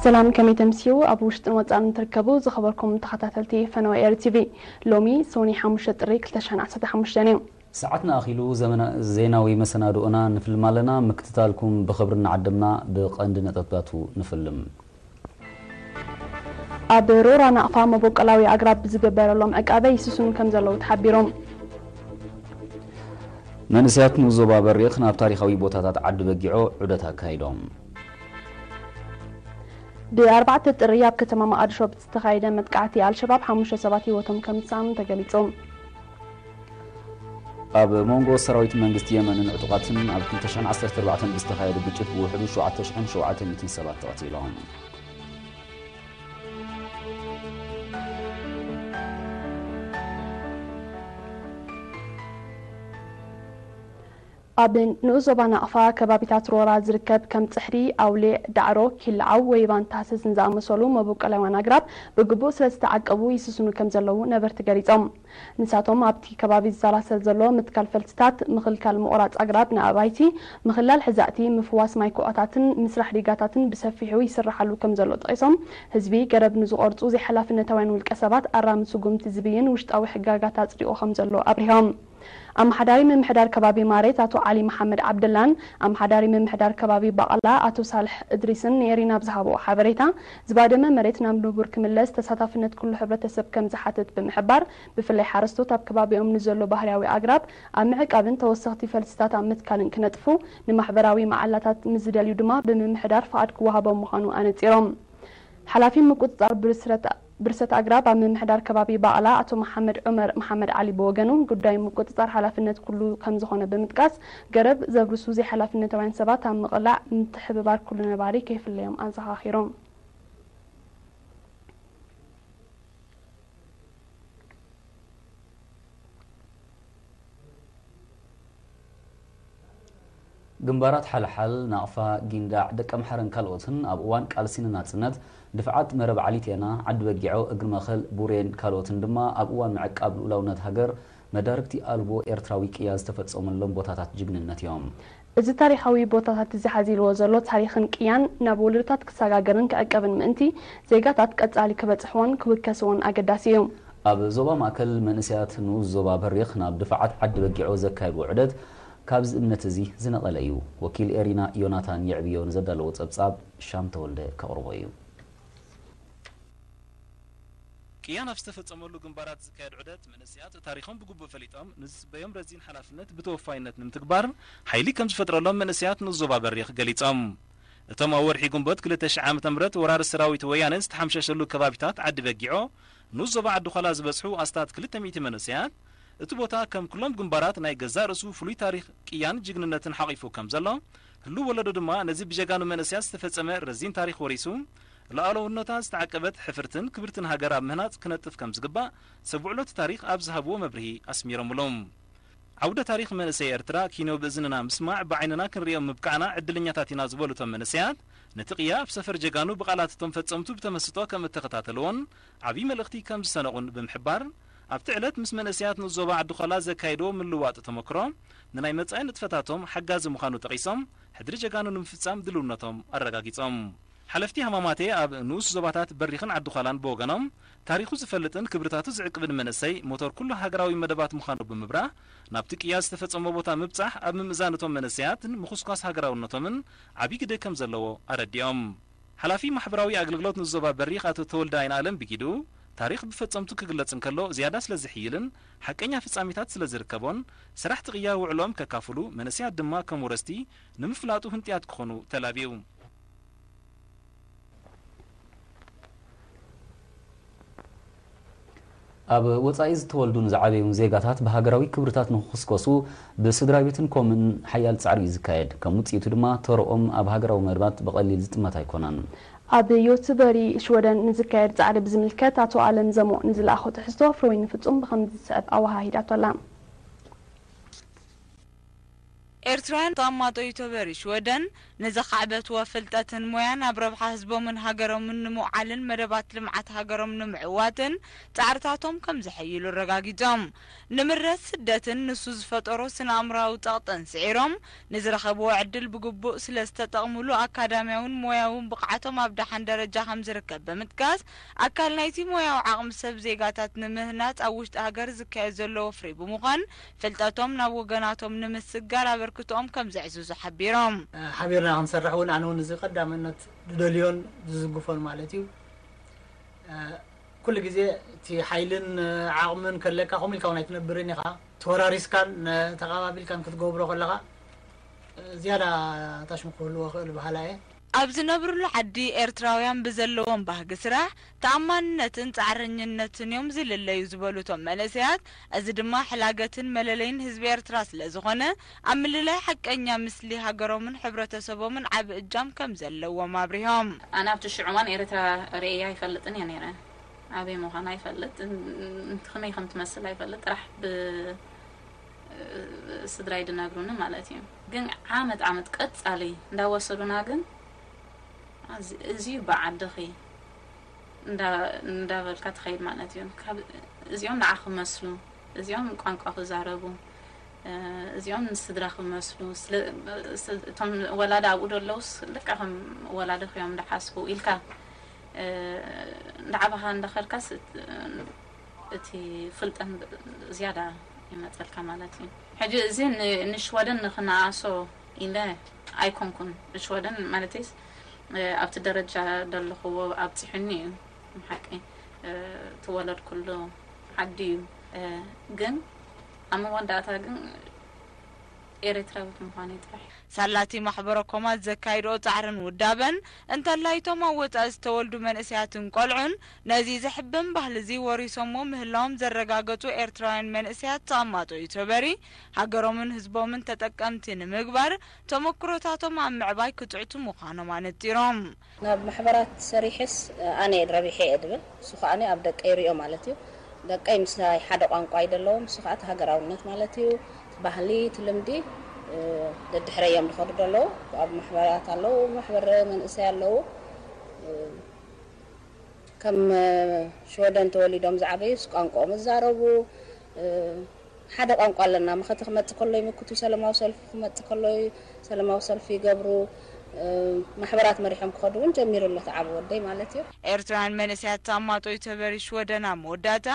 ሰላም፣ ከመይ ተምስዩ? ኣብ ውሽጥን ወጻእን ትርከቡ ዝኸበርኩም ተኸታተልቲ ፈነወ ኤሪ ቲቪ፣ ሎሚ ሶኒ ሓሙሽተ ጥሪ ክልተ ሽሕን ዓሰርተ ሓሙሽተን እዩ። ሰዓትና ኣኺሉ። ዘመና-፣ ዜናዊ መሰናድኦና ንፍልም ኣለና። ምክትታልኩም ብኽብሪ እናዓደምና ብቐንዲ ነጥብታቱ ንፍልም። ኣብ ሮራ ናቕፋ መበቆላዊ ኣግራብ ብዝግበረሎም ዕቃበ ይስስኑ ከም ዘለዉ ተሓቢሮም። መንእሰያት ንኡስ ዞባ በሪኽ ናብ ታሪኻዊ ቦታታት ዓዲ በጊዖ ዑደት ኣካይዶም። ብኣርባዕተ ጥሪ ኣብ ከተማ መቓድሾ ብዝተኻየደ መጥቃዕቲ ኣልሸባብ ሓሙሽተ ሰባት ህይወቶም ከም ዝሰኣኑ ተገሊጹ። ኣብ መንጎ ሰራዊት መንግስቲ የመንን ዕጡቓትን ኣብ ክልተ ሽሕን ዓሰርተ ኣርባዕተን ብዝተኻየደ ግጭት ብውሕዱ ሸውዓተ ሽሕን ሸውዓተ ሚእትን ሰባት ተቐቲሎም። ኣብ ንኡስ ዞባ ናቕፋ ከባቢታት ሮራ ዝርከብ ከም ጽሕዲ፣ ኣውሊዕ፣ ዳዕሮ፣ ኪልዓው፣ ወይባን ታህስስን ዝኣመሰሉ መበቆላውያን ኣግራብ ብግቡእ ስለ ዝተዓቀቡ ይስስኑ ከም ዘለዉ ነበርቲ ገሊጾም። ንሳቶም ኣብቲ ከባቢ ዝሰላሰል ዘሎ ምትካል ፈልስታት፣ ምኽልካል ምቑራጽ ኣግራብ ንኣባይቲ፣ ምኽላል ሕዛእቲ፣ ምፍዋስ ማይ ኩዖታትን ምስራሕ ዲጋታትን ብሰፊሑ ይስራሓሉ ከም ዘሎ ጠቒሶም፣ ህዝቢ ገረብ ንዝቖርጹ ዘይሓላፍነታውያን ውልቀ ሰባት ኣራሚ ስጉምቲ ዝብይን ውሽጣዊ ሕጋጋት ኣጽዲቑ ከም ዘሎ ኣብሪሆም። ኣመሓዳሪ ምምሕዳር ከባቢ ማሬት ኣቶ ዓሊ መሓመድ ዓብደላን ኣመሓዳሪ ምምሕዳር ከባቢ ባቕላ ኣቶ ሳልሕ እድሪስን ንኤሪና ኣብ ዝሃብኦ ሓበሬታ፣ ዝባደመ መሬት ናብ ንቡር ክምለስ ተሳታፍነት ኩሉ ሕብረተሰብ ከም ዝሓትት ብምሕባር፣ ብፍላይ ሓረስቶት ኣብ ከባቢኦም ንዘሎ ባህርያዊ ኣግራብ ኣብ ምዕቃብን ተወሰኽቲ ፈልስታት ኣብ ምትካልን ክነጥፉ፣ ንማሕበራዊ መዓላታት ምስ ዝደልዩ ድማ ብምምሕዳር ፍቓድ ክወሃቦም ምዃኑ ኣነጺሮም። ሓላፊ ምቁጽጻር ብርስረት፣ ብርሰት ኣግራብ ኣብ ምምሕዳር ከባቢ ባቕላ ኣቶ መሓመድ ዑመር መሓመድ ዓሊ ብወገኑ፣ ጉዳይ ምቁጽጻር ሓላፍነት ኩሉ ከም ዝኾነ ብምጥቃስ፣ ገረብ ዘብርሱ ዘይሓላፍነታውያን ሰባት ኣብ ምቕላዕ ምትሕብባር ኩሉ ነባሪ ከይፍለዮም ኣዘኻኺሮም። ግንባራት ሓልሓል፣ ናቕፋ፣ ጊንዳዕ፣ ደቀምሓረን ካልኦትን ኣብ እዋን ቃልሲ ንናጽነት፣ ድፍዓት መረብ ዓሊቴና፣ ዓዲ በጊዖ፣ እግሪ መኸል፣ ቡሬን ካልኦትን ድማ ኣብ እዋን ምዕቃብ ልኡላውነት ሃገር መዳርግቲ ኣልቦ ኤርትራዊ ቅያ ዝተፈጸመሎም ቦታታት ጅግንነት እዮም። እዚ ታሪኻዊ ቦታታት እዚ ሓዚ ኢልዎ ዘሎ ታሪኽን ቅያን ናብ ወለዶታት ክሰጋገርን ክዕቀብን ምእንቲ፣ ዜጋታት ቀጻሊ ክበጽሕዎን ክውከስዎን ኣገዳሲ እዩ። ኣብ ዞባ ማእከል መንእሰያት ንኡስ ዞባ በሪኽ ናብ ድፋዓት ዓዲ በጊዖ ዘካየድዎ ዑደት ካብዚ እምነት እዚ ዝነቐለ እዩ። ወኪል ኤሪና ዮናታን የዕብዮ ንዘዳለዎ ጸብጻብ ሻም ተወልደ ከቕርቦ እዩ። ቅያን ኣብ ዝተፈጸመሉ ግንባራት ዝካየድ ዑደት፣ መንእሰያት ታሪኾም ብግቡእ ፈሊጦም፣ ንዝጽበዮም ረዚን ሓላፍነት ብተወፋይነት ንምትግባር ሓይሊ ከም ዝፈጥረሎም መንእሰያት ንኡስ ዞባ በሪኽ ገሊጾም። እቶም ኣብ ወርሒ ግንቦት ክልተ ሽሕ ዓመተ ምህረት ወራሪ ሰራዊት ወያነ ዝተሓምሸሸሉ ከባቢታት ዓዲ በጊዖ፣ ንኡስ ዞባ ዓዲ ዃላ ዝበጽሑ ኣስታት ክልተ ሚእቲ መንእሰያት፣ እቲ ቦታ ከም ኩሎም ግንባራት ናይ ገዛእ ርእሱ ፍሉይ ታሪኽ ቅያን ጅግንነትን ሓቒፉ ከም ዘሎ፣ ህሉው ወለዶ ድማ ነዚ ብጀጋኑ መንእሰያት ዝተፈጸመ ረዚን ታሪኽ ወሪሱ፣ ሉዓላውነታ ዝተዓቀበት ሕፍርትን ክብርትን ሃገር ኣብ ምህናጽ ክነጥፍ ከም ዝግባእ ሰብ ውዕሎ እቲ ታሪኽ ኣብ ዝሃብዎ መብርሂ ኣስሚሮምሉ። ዓውደ ታሪኽ መንእሰይ ኤርትራ ኪኖ ብእዝንና ምስማዕ ብዓይንና ክንሪኦም ምብቃዕና ዕድለኛታት ኢና ዝበሉ እቶም መንእሰያት፣ ነቲ ቅያ ኣብ ሰፈር ጀጋኑ ብቓላት እቶም ፈጸምቱ ብተመስጦ ከም እተኸታተልዎን ዓብዪ መልእኽቲ ከም ዝሰነቑን ብምሕባር፣ ኣብቲ ዕለት ምስ መንእሰያት ንኡስ ዞባ ዓዲ ዃላ ዘካየድዎ ምልውዋጥ ተመክሮ ንናይ መጻኢ ንጥፈታቶም ሓጋዚ ምዃኑ ጠቒሶም፣ ሕድሪ ጀጋኑ ንምፍጻም ድልውነቶም ኣረጋጊጾም። ሓለፍቲ ሃማማቴ ኣብ ንኡስ ዞባታት በሪኽን ዓዲ ዃላን ብወገኖም፣ ታሪኹ ዝፈልጥን ክብርታቱ ዝዕቅብን መንእሰይ ሞተር ኩሉ ሃገራዊ መደባት ምዃኑ ብምብራህ፣ ናብቲ ቅያ ዝተፈጸሞ ቦታ ምብጻሕ ኣብ ምምእዛን እቶም መንእሰያትን ምኹስኳስ ሃገራውነቶምን ዓብዪ ግደ ከም ዘለዎ ኣረዲኦም። ሓላፊ ማሕበራዊ ኣገልግሎት ንኡስ ዞባ በሪኽ ኣቶ ተወልደ ኣይንኣለም ብጊዱ፣ ታሪኽ ብፈጸምቱ ክግለጽ እንከሎ ዝያዳ ስለ ዝሕይልን ሓቀኛ ፍጻሜታት ስለ ዝርከቦን፣ ሰራሕቲ ቅያ ውዕሎኦም ከካፍሉ፣ መንእሰያት ድማ ከም ወረስቲ ንምፍላጡ ህንጥያት ክኾኑ ተላብዩ። ኣብ ወጻኢ ዝተወልዱን ዝዓበዩን ዜጋታት ብሃገራዊ ክብርታት ንኽኹስኮሱ ብስድራ ቤትን ኮምን ሓያል ጻዕሪ እዩ ዝካየድ። ከም ውጽኢቱ ድማ ተረኦም ኣብ ሃገራዊ መደባት ብቐሊል ዝጥመት ኣይኮነን። ኣብ ዮትበሪ ሽወደን ንዝካየድ ጻዕሪ ብዝምልከት ኣቶ ኣለም ዘሞ ንዝለኣኾ ትሕዝቶ ፍሮይ ንፍጹም ብኸምዚ ዝስዕብ ኣወሃሂዳቶ ኣላ። ኤርትራውያን ተቐማጦ ኢቶበሪ ሽወደን ንዘኻዕበትዎ ፍልጠትን ሞያን ኣብ ረብሓ ህዝቦምን ሃገሮምን ንምውዓልን መደባት ልምዓት ሃገሮም ንምዕዋትን ጻዕርታቶም ከም ዘሐይሉ ኣረጋጊጾም። ንምረት ስደትን ንሱ ዝፈጠሮ ስነ ኣእምራዊ ጸቕጥን ስዒሮም ንዝረኸብዎ ዕድል ብግቡእ ስለ ዝተጠቕምሉ ኣካዳሚያውን ሞያውን ብቕዓቶም ኣብ ደሓን ደረጃ ከም ዝርከብ ብምጥቃስ ኣካል ናይቲ ሞያዊ ዓቕሚ ሰብ ዜጋታት ንምህናጽ ኣብ ውሽጢ ሃገር ዝካየድ ዘሎ ወፍሪ ብምዃን ፍልጠቶም ናብ ወገናቶም ንምስግጋር ኣበርክቶኦም ከም ዘዕዝዙ ሓቢሮም። ሓቢርና ክንሰርሕ እውን ኣነ እውን እዚ ቀዳምነት ዝደልዮን ዝዝግፎን ማለት እዩ። ኩሉ ግዜ እቲ ሓይልን ዓቕምን ከለካ ከምኡ ኢልካ እውን ኣይትነብርን ኢኻ። ተወራሪስካን ተቐባቢልካን ክትገብሮ ከለኻ ዝያዳ ታሽሙ ክህልዎ ክእል በሃላ እየ። ኣብ ዝነብርሉ ዓዲ ኤርትራውያን ብዘለዎም ባህጊ ስራሕ ተኣማንነትን ጻዕረኝነትን እዮም ዝልለዩ ዝበሉ እቶም መንእሰያት፣ እዚ ድማ ሕላገትን መለለይን ህዝቢ ኤርትራ ስለ ዝኾነ ኣብ ምልላይ ሓቀኛ ምስሊ ሃገሮምን ሕብረተሰቦምን ዓቢ እጃም ከም ዘለዎም ኣብሪሆም። ኣነ ኣብቲ ሽዑ እዋን ኤርትራ ርእየ ኣይፈልጥን እየ ነይረ። ኣበይ ምዃና ይፈልጥ፣ ከመይ ከም ትመስል ኣይፈልጥ፣ ጥራሕ ብስድራይ ድነግሩኒ ማለት እዩ። ግን ዓመት ዓመት ቀጻሊ እንዳወሰዱና ግን እዚ እዩ ብዓድኺ እንዳበልካ ትኸይድ ማለት እዩ። እዚኦም ንዓ ክመስሉ፣ እዚኦም ቋንቋ ክዛረቡ፣ እዚኦም ንስድራ ክመስሉ፣ እቶም ወላዲ ኣብኡ ደለውስ ልክዕ ከም ወላዲ ክዮም ዝሓስቡ ኢልካ እንዳዓበኻ እንዳኸድካስ እቲ ፍልጠን ዝያዳ ይመፀልካ ማለት እዩ። ሕጂ እዚ ንሽወደን ንክነኣሶ ኢለ ኣይኮንኩን። ሽወደን ማለተይስ ኣብቲ ደረጃ ደለኽዎ ኣብፂሑኒ እዩ። ሓቂ ትወለድኩሉ ዓዲ እዩ። ግን ኣብ መወዳእታ ግን ኤርትራዊት ምዃነይ ጥራሕ። ሳላቲ ማሕበረ ኮማት ዘካይድኦ ጻዕርን ውዳበን እንተላይ እቶም ኣብ ወጻኢ ዝተወልዱ መንእሰያትን ቆልዑን ነዚ ዘሕብን ባህሊ እዚ ወሪሶሞ ምህላዎም ዘረጋገጹ ኤርትራውያን መንእሰያት ተቐማጦ ኢቶበሪ ሃገሮምን ህዝቦምን ተጠቀምቲ ንምግባር ተመክሮታቶም ኣብ ምዕባይ ክጽዕቱ ምዃኖም ኣነጺሮም። ናብ ማሕበራት ሰሪሐስ ኣነ ረቢሐ እየ ድብል። እሱ ከኣ ኣብ ደቀይ ሪኦ ማለት እዩ። ደቀይ ምስይ ሓደ ቋንቋ እዩ ደለዎም፣ እሱ ከኣ እቲ ሃገራውነት ማለት እዩ። እቲ ባህሊ፣ እቲ ልምዲ ደድሕረይ እዮም ዝኸዱ ደለዉ። ኣብ ማሕበራት ኣለዉ፣ ማሕበር መንእሰይ ኣለዉ። ከም ሽወደን ተወሊዶም ዝዓበዩስ ቋንቋኦም ዝዛረቡ፣ ሓደ ቋንቋ ኣለና። መኸተ ክመጽእ ከሎ ይምክቱ፣ ሰለማዊ ሰልፊ ክመጽእ ከሎ ሰለማዊ ሰልፊ ይገብሩ፣ ማሕበራት መሪሖም ክኸዱ እውን ጀሚሩ ኣሎ፣ እቲ ዓቢ ወደይ ማለት እዩ። ኤርትራውያን መንእሰያት ተቐማጦ ኢቶበሪ ሽወደን ኣብ መወዳእታ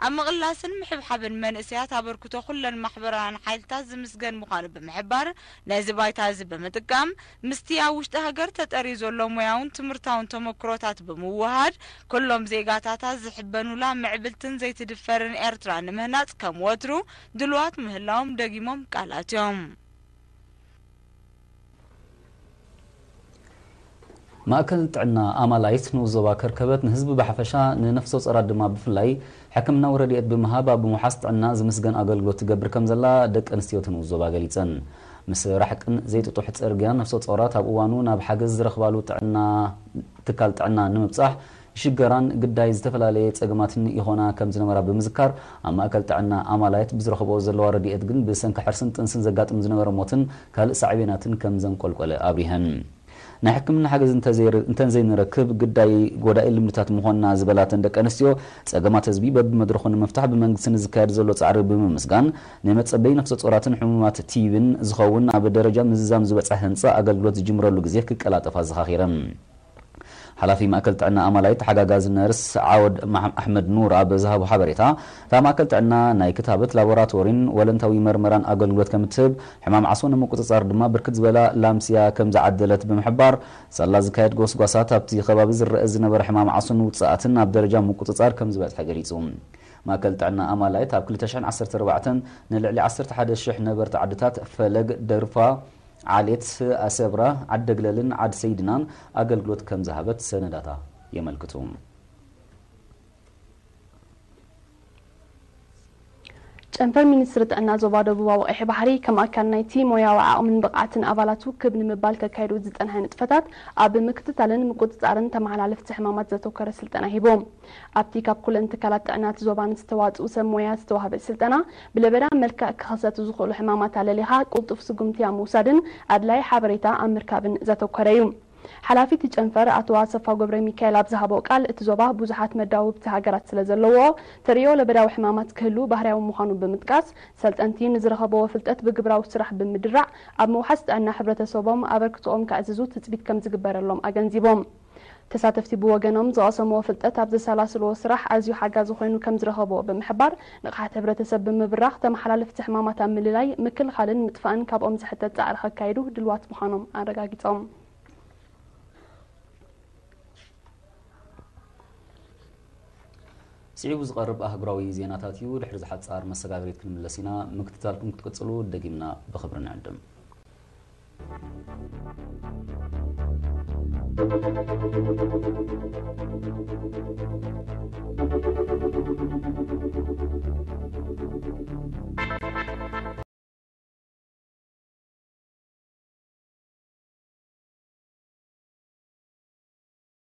ኣብ ምቕላስን ምሕብሓብን መንእሰያት ኣበርክቶ ኩለን ማሕበራውያን ሓይልታት ዝምስገን ምዃኑ ብምሕባር ነዚ ባይታ እዚ ብምጥቃም ምስቲ ኣብ ውሽጢ ሃገር ተጠርዩ ዘሎ ሞያውን ትምህርታውን ተመክሮታት ብምውሃድ ኩሎም ዜጋታታ ዝሕበኑላ ምዕብልትን ዘይትድፈርን ኤርትራ ንምህናጽ ከም ወትሩ ድልዋት ምህላዎም ደጊሞም ቃል ኣትዮም። ማእከል ጥዕና ኣማላይት ንኡስ ዞባ ከርከበት ንህዝቢ ብሓፈሻ ንነፍሰ ጾራት ድማ ብፍላይ ሕክምናዊ ረድኤት ብምሃብ ኣብ ምውሓስ ጥዕና ዝምስገን ኣገልግሎት ትገብር ከም ዘላ ደቂ ኣንስትዮ እቲ ንኡስ ዞባ ገሊጸን። ምስ ራሕቅን ዘይጥጡሕ ጽርግያን ነፍሰ ጾራት ኣብ እዋኑ ናብ ሓገዝ ዝረኽባሉ ጥዕና ትካል ጥዕና ንምብጻሕ ይሽገራን ግዳይ ዝተፈላለየ ጸገማትን ይኾና ከም ዝነበራ ብምዝካር፣ ኣብ ማእከል ጥዕና ኣማላየት ብዝረኽብኦ ዘለዋ ረድኤት ግን ብሰንኪ ሕርስን ጥንስን ዘጋጥም ዝነበረ ሞትን ካልእ ሳዕቤናትን ከም ዘንቆልቆለ ኣብሪሀን። ናይ ሕክምና ሓገዝ እንተዘይር-፣ እንተንዘይንረክብ ግዳይ ጎዳኢ ልምድታት ምኾንና ዝበላተን ደቂ ኣንስትዮ፣ ጸገማት ህዝቢ በብመድረኹ ንምፍታሕ ብመንግስቲ ንዝካየድ ዘሎ ጻዕሪ ብምምስጋን፣ ንመጸበይ ነፍሰ ጾራትን ሕሙማት ቲቢን ዝኸውን ኣብ ደረጃ ምዝዛም ዝበጽሐ ህንጻ ኣገልግሎት ዝጅምረሉ ግዜ ክቀላጠፍ ኣዘኻኺረን። ሓላፊ ማእከል ጥዕና ኣማላይት ተሓጋጋዚ ነርስ ዓወድ ማሕ-፣ ኣሕመድ ኑር ኣብ ዝሃቦ ሓበሬታ፣ እታ ማእከል ጥዕና ናይ ክታበት ላቦራቶሪን ወለንታዊ መርመራን ኣገልግሎት ከም እትህብ፣ ሕማም ዓሶ ንምቁጽጻር ድማ ብርክት ዝበላ ላምስያ ከም ዝዓደለት ብምሕባር፣ ሳላ ዝካየድ ጎስጓሳት ኣብቲ ከባቢ ዝረአ ዝነበረ ሕማም ዓሶን ውጽኣትን ኣብ ደረጃ ምቁጽጻር ከም ዝበጽሐ ገሊጹ። ማእከል ጥዕና ኣማላይት ኣብ ክልተ ሽሕን ዓሰርተ ኣርባዕተን ንልዕሊ ዓሰርተ ሓደ ሽሕ ነበርቲ ዓድታት ፈለግ፣ ደርፋ፣ ዓሌት፣ ኣሰብራ፣ ዓደግለልን ዓድ ሰይድናን ኣገልግሎት ከም ዝሃበት ሰነዳታ የመልክቱ። ጨንፈር ሚኒስትሪ ጥዕና ዞባ ደቡባዊ ቀይሕ ባሕሪ ከም ኣካል ናይቲ ሞያዊ ዓቕምን ብቕዓትን ኣባላቱ ክብ ንምባል ከካይዶ ዝጸንሐ ንጥፈታት ኣብ ምክትታልን ምቁጽጻርን ተመሓላለፍቲ ሕማማት ዘተኮረ ስልጠና ሂቦም። ኣብቲ ካብ ኩለን ትካላት ጥዕና እቲ ዞባ ንዝተዋጽኡ ሰብ ሞያ ዝተዋህበ ስልጠና፣ ብለበዳ መልክዕ ክኸሰቱ ዝኽእሉ ሕማማት ኣለሊኻ ቅልጡፍ ስጉምቲ ኣብ ምውሳድን ኣድላይ ሓበሬታ ኣብ ምርካብን ዘተኮረ እዩ። ሓላፊ እቲ ጨንፈር ኣቶ ኣሰፋ ገብረ ሚካኤል ኣብ ዝሃቦ ቃል፣ እቲ ዞባ ብዙሓት መዳውብቲ ሃገራት ስለ ዘለዎ፣ ተርእዮ ለበዳዊ ሕማማት ክህሉ ባህርያዊ ምዃኑ ብምጥቃስ፣ ሰልጠንቲ ንዝረኸብዎ ፍልጠት ብግብራዊ ስራሕ ብምድራዕ ኣብ ምውሓስ ጥዕና ሕብረተሰቦም ኣበርክቶኦም ከዕዝዙ ትጽቢት ከም ዝግበረሎም ኣገንዚቦም። ተሳተፍቲ ብወገኖም ዝቐሰምዎ ፍልጠት ኣብ ዘሰላስልዎ ስራሕ ኣዝዩ ሓጋዚ ኮይኑ ከም ዝረኸብዎ ብምሕባር፣ ንቕሓት ሕብረተሰብ ብምብራኽ ተመሓላለፍቲ ሕማማት ኣብ ምልላይ፣ ምክልኻልን ምጥፋእን ካብኦም ዝሕተት ጻዕሪ ከካይዱ ድልዋት ምዃኖም ኣረጋጊጾም። ስዒቡ ዝቐርብ ኣህጉራዊ ዜናታት እዩ። ድሕሪ ዝሓጻር መሰጋገሪት ክንምለስ ኢና። ምክትታልኩም ክትቅጽሉ ደጊምና ብኽብሪ ንዕድም።